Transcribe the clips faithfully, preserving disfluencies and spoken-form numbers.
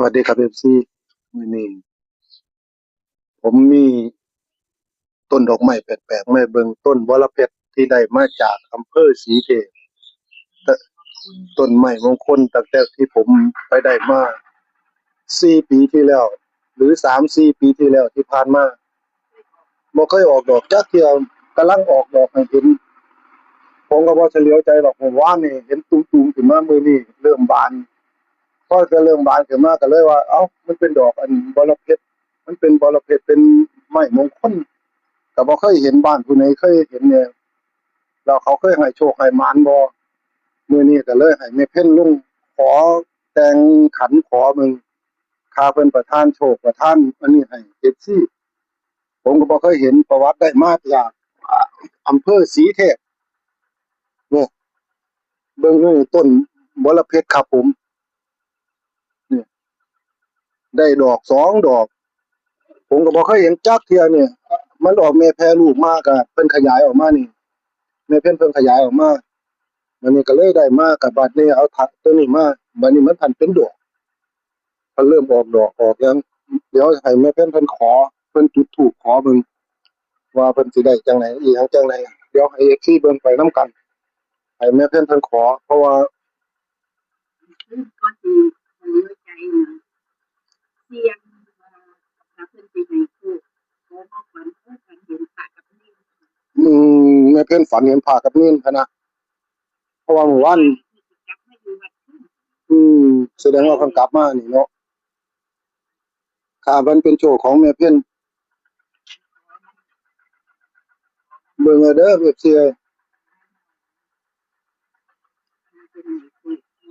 วัสดีครับ เอฟซี มื้อนี้ผมมีต้นดอกไม้แปลกๆมาให้เบิ่ง ต้นวรเพชรที่ได้มาจากอำเภอศรีเทพ ต- ต้นไม้มงคลตั้งแต่ที่ผมไปได้มา สี่ปีที่แล้ว หรือสามสี่ปีที่แล้วที่ผ่านมา บ่เคยออกดอกจักเทื่อ กำลังออกดอกให้เห็น ผมก็บ่เฉลียวใจดอก เมื่อวานนี่เห็นตูมๆขึ้นมา มื้อนี้เริ่มบาน พอจะเริ่มบานขึ้นมาก็เลยว่า เอ้า มันเป็นดอกอันบรเพชร มันเป็นบรเพชร เป็นไม้มงคล ก็บ่เคยเห็น บ้านผู้ใดเคยเห็นแหน่ แล้วเขาเคยให้โชคให้หมานบ่ มื้อนี้ก็เลยให้แม่เพ็ญลงขอแต่งขันขอเบิ่ง ถ้าเพิ่นประทานโชคประทานอันนี้ให้ เอฟซี ผมก็บ่เคยเห็น ประวัติได้มาจาก อ่า อำเภอศรีเทพ เนี่ย เบิ่งนี่ต้นบรเพชรครับผม เนี่ย ได้ดอกสองดอก ผมก็บ่เคยเห็นจักเทื่อเนี่ย มันออกแม่แพรลูกมาก็เพิ่นขยายออกมานี่ แม่เพ็ญเพิ่นขยายออกมา บัดนี้ก็เลยได้มา ก็บัดนี้เอาตัวนี้มา บัดนี้มันพันเป็นดอก มันเริ่มออกดอกออกหยัง เดี๋ยวให้แม่เพ็ญเพิ่นขอ เพิ่นจุดธูปขอเบิ่ง ว่าเพิ่นสิได้จั่งใด๋ อีหยังจั่งใด๋ เดี๋ยวให้ เอฟซี เบิ่งไปนำกัน ให้แม่เพ็ญเพิ่นขอ เพราะว่า ก็สิให้หัวใจน่ะเสี่ยง ว่าถ้าเพิ่นสิให้โชค ขอมาฝัน ฝันเห็นพระกับเนร อืม แม่เพ็ญฝันเห็นพระกับเนรหั้นนะ เพราะว่าเมื่อวาน อืม แสดงว่าเพิ่นกลับมานี่เนาะ ถ้ามันเป็นโชคของแม่เพ็ญ เบิ่งเอาเด้อ เอฟซี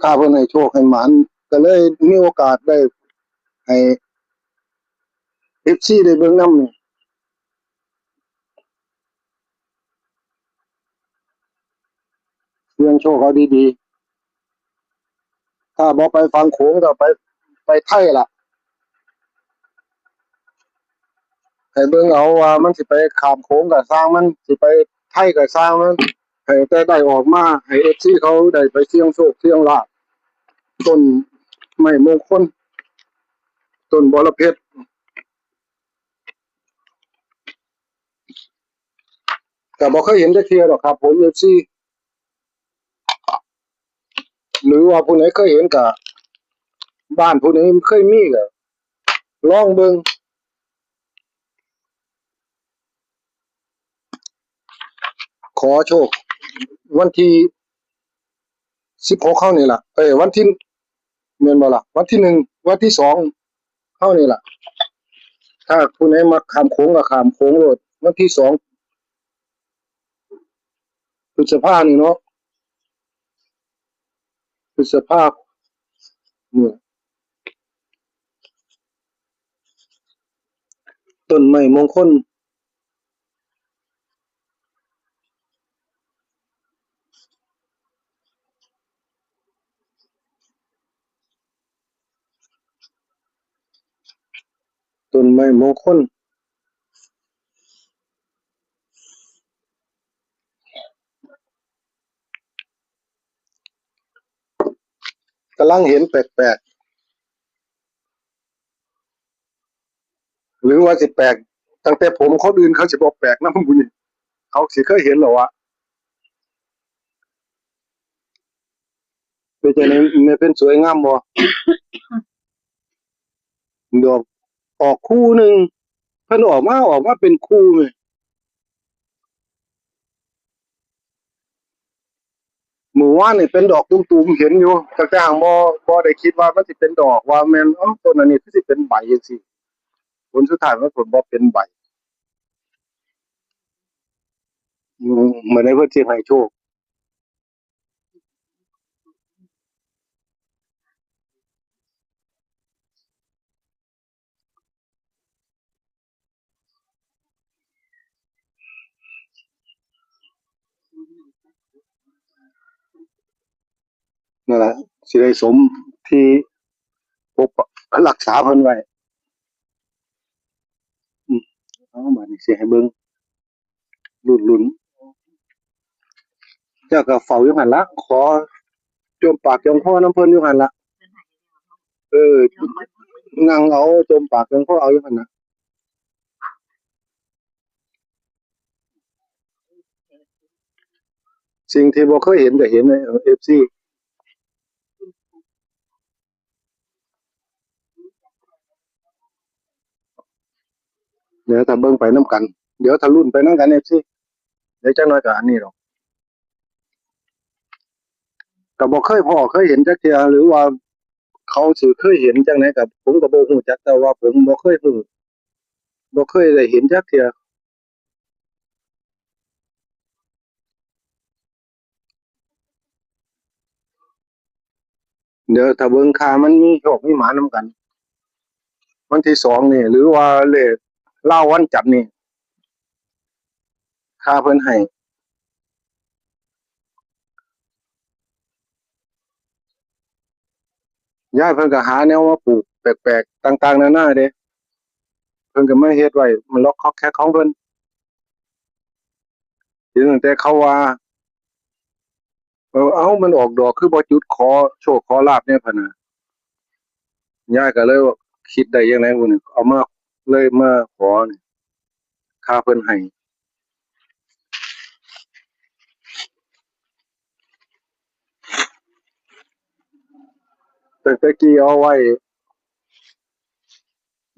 ถ้าเพิ่นให้โชคให้หมาน ก็เลยมีโอกาสได้ให้ เอฟซี ได้เบิ่งนำนี่ เสี่ยงโชคเอาดีๆ ถ้าบ่ไปฝั่งโขงก็ไป ไปไทล่ะ ให้เบิ่งเอาว่ามันสิไปข้ามโขงก็ซ่างมัน สิไปไทก็ซ่างมัน ให้แต่ได้ออกมา ให้ เอฟซี เขาได้ไปเสี่ยงโชคเสี่ยงลาภ ต้นไม้มงคล ต้นบรเพชร ก็บ่เคยเห็นจักเทื่อดอกครับผม เอฟซี หรือว่าผู้ใดเคยเห็นก็ บ้านผู้ใดเคยมีก็ลองเบิ่ง ขอโชค วันที่สิบหกเฮานี่ล่ะ เอ้ย วันที่ แม่นบ่ล่ะ วันที่หนึ่ง วันที่สองเฮานี่ล่ะ ถ้าผู้ใดมักข้ามโขงก็ข้ามโขงโลด วันที่สอง พฤษภานี่เนาะ พฤษภา เนี่ย ต้นไม้มงคล ต้นไม้มงคล กำลังเห็นแปลกๆ หรือว่าสิแปลก ตั้งแต่ผมคนอื่นเขาสิบ่แปลกนำบุนี่ เขาสิเคยเห็นแล้ววะ เป็นจั่งใด๋ แม่เพ็ญสวยงามบ่ ดอกออกคู่หนึ่ง เพิ่นออกมา ออกมาเป็นคู่แหม มื้อวานนี่เป็นดอกตูมๆ เห็นอยู่ แต่ แต่หากบ่ บ่ได้คิดว่ามันสิเป็นดอก ว่าแม่น เอ้า ต้นอันนี้คือสิเป็นใบจั่งซี้ ผลสุดท้ายมันผลบ่เป็นใบ อืม มื้อใด๋เพิ่นสิให้โชค นั่นล่ะ สิได้สมที่ปกปักรักษาเพิ่นไว้ อืม เอา บาดนี้สิให้เบิ่ง ลุ้นๆ เจ้าก็เฝ้าอยู่หั่นละ ขอจมปากจมคอนำเพิ่นอยู่หั่นละ เออ นั่งเอา จมปากจมคอเอาอยู่หั่นน่ะ สิ่งที่บ่เคยเห็นก็เห็น เอฟซี เดี๋ยวถ้าเบิ่งไปนำกัน เดี๋ยวถ้าลุ้นไปนำกัน เอฟซี เดี๋ยวจักหน่อยก็อันนี้ดอก ก็บ่เคยพ้อเคยเห็นจักเทื่อ หรือว่าเขาสิเคยเห็นจั่งใดก็ ผมก็บ่ฮู้จัก แต่ว่าผมบ่เคยฮู้ บ่เคยได้เห็นจักเทื่อ เดี๋ยวถ้าเบิ่งค่ามันมีโชคมีหมานำกัน วันที่สองนี่ หรือว่าเลขลาววันจันทร์นี่ ค่าเพิ่นให้ ยายเพิ่นก็หาแนวมาปลูกแปลกๆ ต่างๆ นานาเด้ เพิ่นก็มาเฮ็ดไว้ มันล็อกคอกแคกของเพิ่น เห็นตั้งแต่เขาว่า เออ เอ้า มันออกดอก คือบ่จุดขอโชคขอลาภแหน่ พะนะ ยายก็เลยว่า คิดได้จั่งใดบุนี่ เอามา เลยมาขอนี่ ค่าเพิ่นให้ ตั้งแต่กี้เอาไว้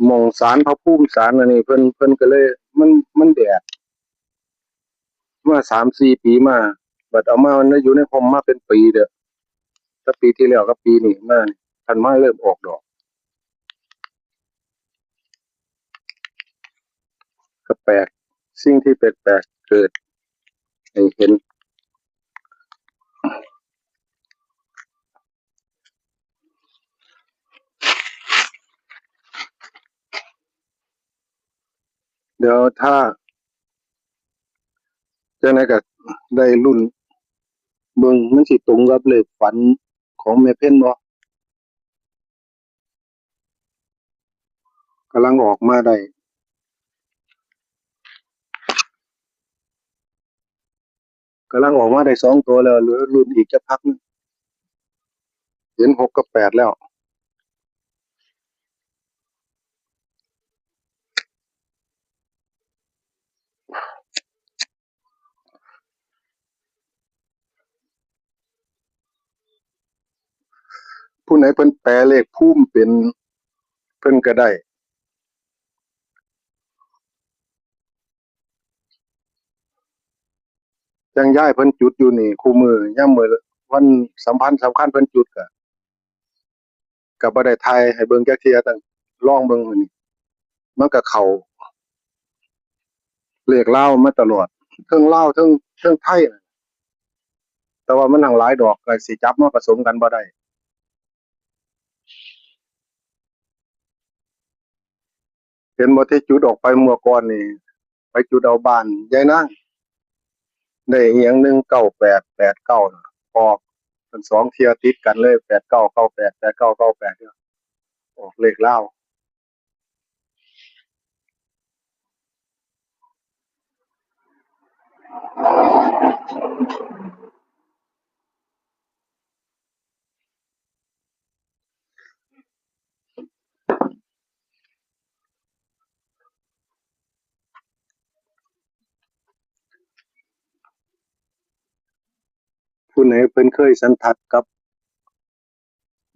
หม่องศาลพระภูมิศาลอันนี้ เพิ่น เพิ่นก็เลย มัน มันแดด มาสามสี่ปีมา บัดเอามา มันอยู่ในฮ่มมาเป็นปีเด้อ แต่ปีที่แล้วกับปีนี้มานี่ คันมาเริ่มออกดอก ก็แปลก สิ่งที่แปลกๆ เกิดให้เห็น เดี๋ยวถ้าจั่งใดก็ได้ลุ้นเบิ่ง มันสิตรงกับเลขฝันของแม่เพ็ญบ่ กำลังออกมาได้ กำลังออกมาได้สองตัวแล้ว เหลือลุ้นอีกจักพักหนึ่ง เห็นหกกับแปดแล้ว ผู้ใดเพิ่นแปลเลขภูมิเป็น เพิ่นก็ได้ จั่งยายเพิ่นจุดอยู่นี่ คู่มื้อยามมื้อวันสำคัญสำคัญเพิ่นจุดก็ ก็บ่ได้ถ่ายให้เบิ่งจักเทื่อ ต้องลองเบิ่งมื้อนี้ มันก็เข้าเลขลาวมาตลอด เทิงลาว เทิง เทิงไทยน่ะ แต่ว่ามันหั้งหลายดอก ก็สิจับมาผสมกันบ่ได้ เห็นบ่ ที่จุดออกไปเมื่อก่อนนี่ ไปจุดเอาบ้านยายนาง ได้อีหยัง หนึ่งเก้าแปด แปดเก้า น่ะ ออกเป็นสองเทื่อติดกันเลย แปดเก้า เก้าแปด แปดเก้า เก้าแปด เนี่ย ออกเลขลาว ผู้ใดเพิ่นเคยสัมผัสกับ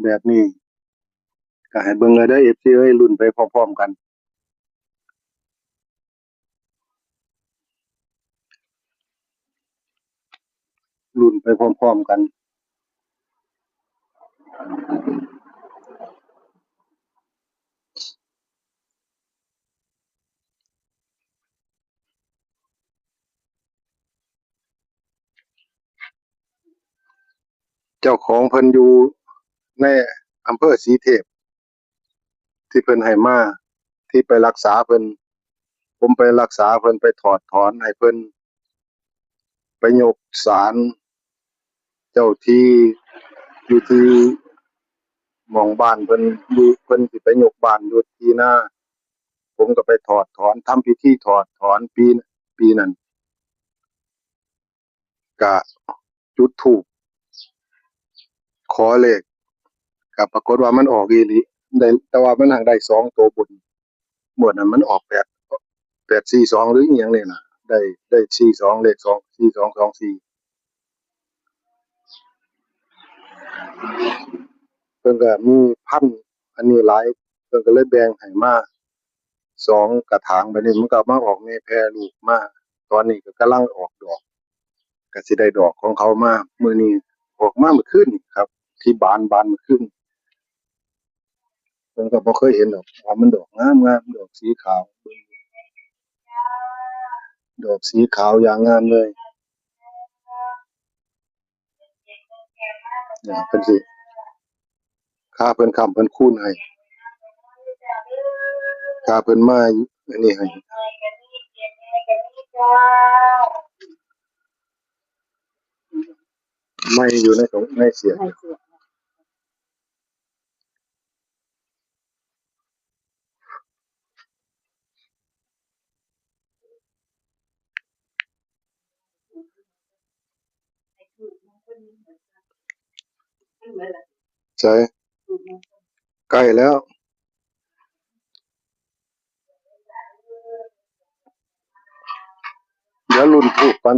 แบบนี้ ก็ให้เบิ่งเลยเด้อ เอฟซี เอ้ย ลุ้นไปพร้อมๆ กัน ลุ้นไปพร้อมๆ กัน เจ้าของเพิ่นอยู่ในอำเภอสีเทพ ที่เพิ่นให้มา ที่ไปรักษาเพิ่น ผมไปรักษาเพิ่น ไปถอดถอนให้เพิ่น ไปยกศาลเจ้าที่อยู่ที่หม่องบ้านเพิ่น อยู่ เพิ่นสิไปยกบ้านอยู่ที่นา ผมก็ไปถอดถอน ทำพิธีถอดถอนปี ปีนั้น ก็จุดธูปขอเลข ก็ปรากฏว่ามันออกอีหลี ได้ แต่ว่ามันหั้งได้สองตัวบน งวดนั้นมันออกแปด แปดสี่สอง หรืออีหยังนี่ล่ะ ได้ ได้สี่สอง เลขสอง สี่สอง สองสี่ เพิ่นก็มีพันธุ์อันนี้หลาย เพิ่นก็เลยแบ่งให้มาสองกระถาง บัดนี้มันก็มาออกแม่แพร่ลูกมา ตอนนี้ก็กำลังออกดอก ก็สิได้ดอกของเขามา มื้อนี้ออกมาเมื่อคืนนี่ครับ ที่บาน บานเมื่อคืน ผมก็บ่เคยเห็นดอก ว่ามันดอกงามๆ ดอกสีขาว ดอกสีขาวอย่างงามเลย เนี่ย เพิ่นสิ ค่าเพิ่นค้ำเพิ่นคูณให้ ค่าเพิ่นมาอันนี้ให้ ไม่อยู่ในของ ในเสียง ใช่ ใกล้แล้ว เดี๋ยวลุ้นธูปก่อน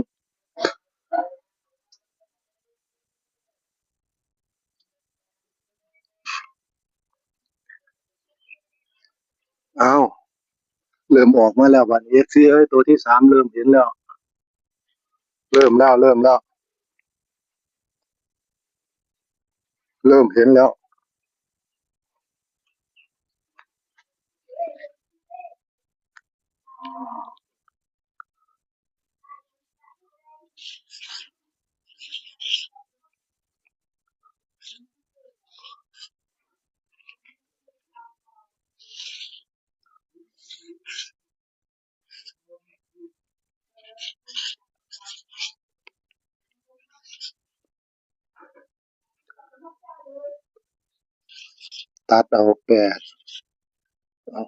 อ้าว เริ่มออกมาแล้วบัดนี้ เอฟซี เอ้ย ตัวที่สามเริ่มเห็นแล้ว เริ่มแล้ว เริ่มแล้ว เริ่มเห็นแล้ว ตัดเอาแปด เอา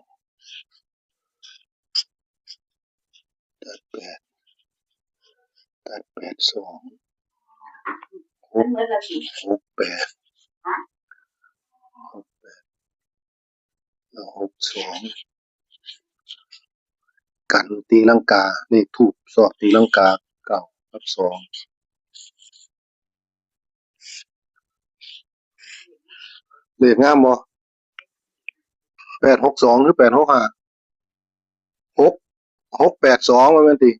ตัดแปด ตัดแปดสอง หก หกแปด หกแปด แล้วหกสอง กันตีลังกา เลขธูปชอบตีลังกา เก้ากับสอง เลขงามบ่ แปดหกสอง หรือ แปดหกห้า หก หกแปดสอง ว่าแม่นติ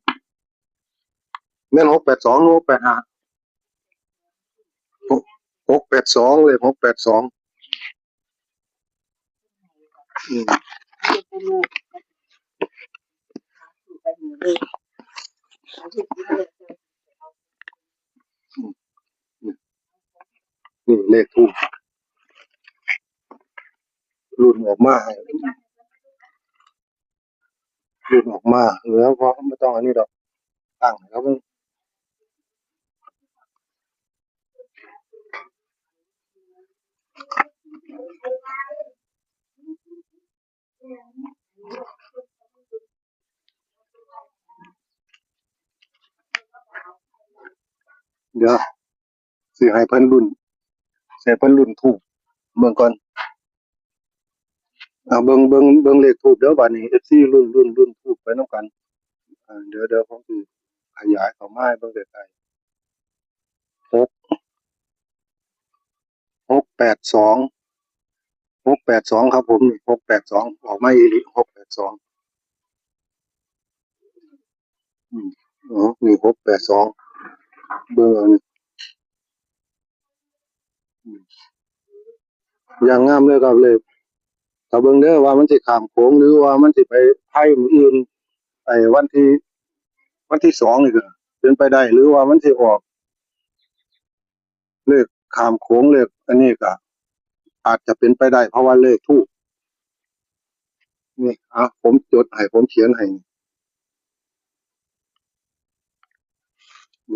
แม่น หกแปดสอง หรือ หกแปดห้า หก หกแปดสอง เลข หกแปดสอง อืม นี่เลขธูป รุ่นออกมาให้ รุ่นออกมา แล้วพอไม่ต้องอันนี้ดอก ตั้งแล้วมัน เดี๋ยว สิให้เพิ่นรุ่น สิให้เพิ่นรุ่นธูปเบิ่งก่อน เอาเบิ่ง เบิ่ง เบิ่งเลขธูปเด้อ บัดนี้ เอฟซี รุ่น รุ่น รุ่นธูปไปนำกัน อ่า เดี๋ยว เดี๋ยวผมสิขยายเข้ามาให้เบิ่งใกล้ๆ หก หกแปดสอง หกแปดสอง ครับผม นี่ หกแปดสอง ออกมาอีหลี หกแปดสอง อืม อ๋อ นี่ หกแปดสอง เบิ่งเอานี่ อืม อย่างงามเลยครับเลข ถ้าเบิ่งเด้อว่ามันสิข้ามโขง หรือว่ามันสิไปไทยมื้ออื่น ไอ้วันที่ วันที่สองนี่ก็เป็นไปได้ หรือว่ามันสิออก เลขข้ามโขง เลขอันนี้ก็อาจจะเป็นไปได้ เพราะว่าเลขธูป นี่ อ่ะ ผมจดให้ ผมเขียนให้ เ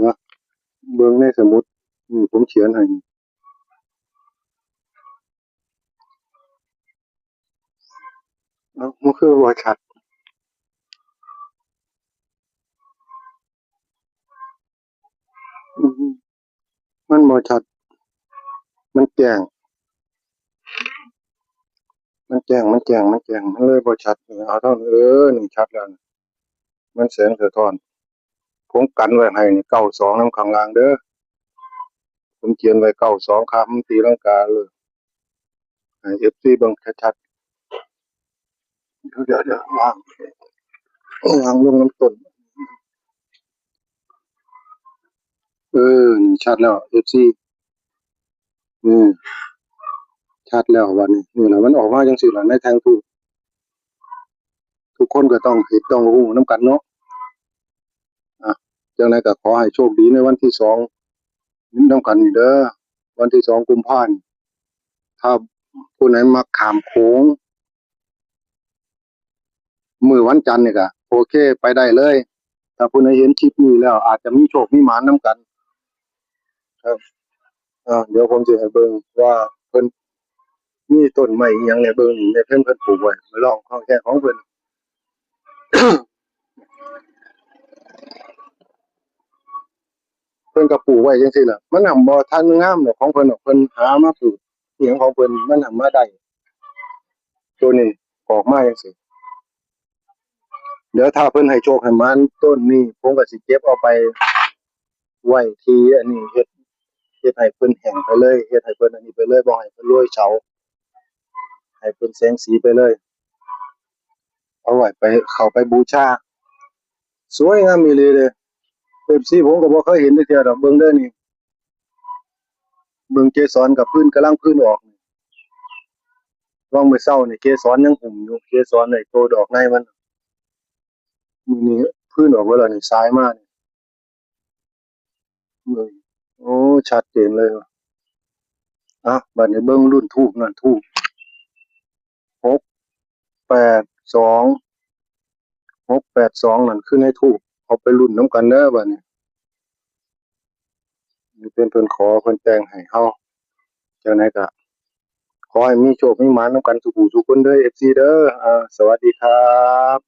นาะ เบิ่งในสมุด นี่ ผมเขียนให้ เอ้า มันคือบ่ชัด อืม มันบ่ชัด มันแจ้ง มันแจ้ง มันแจ้ง มันแจ้ง มันเลยบ่ชัด เอาเท่านี้ เออ นี่ชัดแล้วนะ มันแสงสะท้อน ผมกันไว้ให้นี่ เก้าสอง นำข้างล่างเด้อ ผมเขียนไว้ เก้าสอง ครับ มันตีลังกาเลย ให้ เอฟซี เบิ่งชัดๆ เดี๋ยว เดี๋ยว เดี๋ยว วาง วางลงนำต้น เออ นี่ชัดแล้ว เอฟซี อืม ชัดแล้วบัดนี้ นี่แหละ มันออกมาจั่งซี้ล่ะ ในแท่งธูป ทุกคนก็ต้องเห็นต้องรู้นำกันเนาะ อ่ะ จั่งใดก็ขอให้โชคดีในวันที่สองนำกันนี่เด้อ วันที่สองกุมภาพันธ์ ถ้าผู้ใดมักข้ามโขง มื้อวันจันทร์นี่ก็โอเค ไปได้เลย ถ้าผู้ใดเห็นคลิปนี้แล้ว อาจจะมีโชคมีหมานนำกัน ครับ อ่า เดี๋ยวผมสิให้เบิ่งว่าเพิ่นมีต้นไม้อิหยังแหน่ เบิ่งนี่ แม่เพิ่น เพิ่นปลูกไว้ ร่องของแท้ของเพิ่น เพิ่นก็ปลูกไว้จั่งซี้ล่ะ มันหั้นบ่ทันงามดอกของเพิ่นดอก เพิ่นหามาปลูกอิหยังของเพิ่น มันหั้นมาได้ ตัวนี้ออกมาจั่งซี้ เดี๋ยวถ้าเพิ่นให้โชคให้หมานต้นนี้ ผมก็สิเก็บเอาไปไว้ที่อันนี้ เฮ็ด เฮ็ดให้เพิ่นแห้งไปเลย เฮ็ดให้เพิ่นอันนี้ไปเลย บ่ให้เพิ่นโรยเสา ให้เพิ่นแสงสีไปเลย เอาไว้ไป เข้าไปบูชา สวยงามอีหลีเด้ เอฟซี ผมก็บ่เคยเห็นจักเทื่อดอก เบิ่งเด้อนี่ เบิ่งเกสรก็พื้น กำลังพื้นออก ว่างมื้อเช้านี่เกสรยังหุ้มอยู่ เกสรไอ้โตดอกในมัน มื้อนี้พื้นออกเบิดแล้วนี่ สายมานี่ เบิ่ง โอ้ ชัดเจนเลยว่ะ อ่ะ บัดนี้เบิ่งรุ่นธูปนั่น ธูป หกแปดสอง หกแปดสอง นั่นคือในธูป เอาไปลุ้นนำกันเด้อบัดนี้ นี่เป็นเพิ่นขอ เพิ่นแต่งให้เฮา จั่งใดก็ขอให้มีโชคมีหมานนำกันทุกผู้ทุกคนเด้อ เอฟซี เด้อ อ่า สวัสดีครับ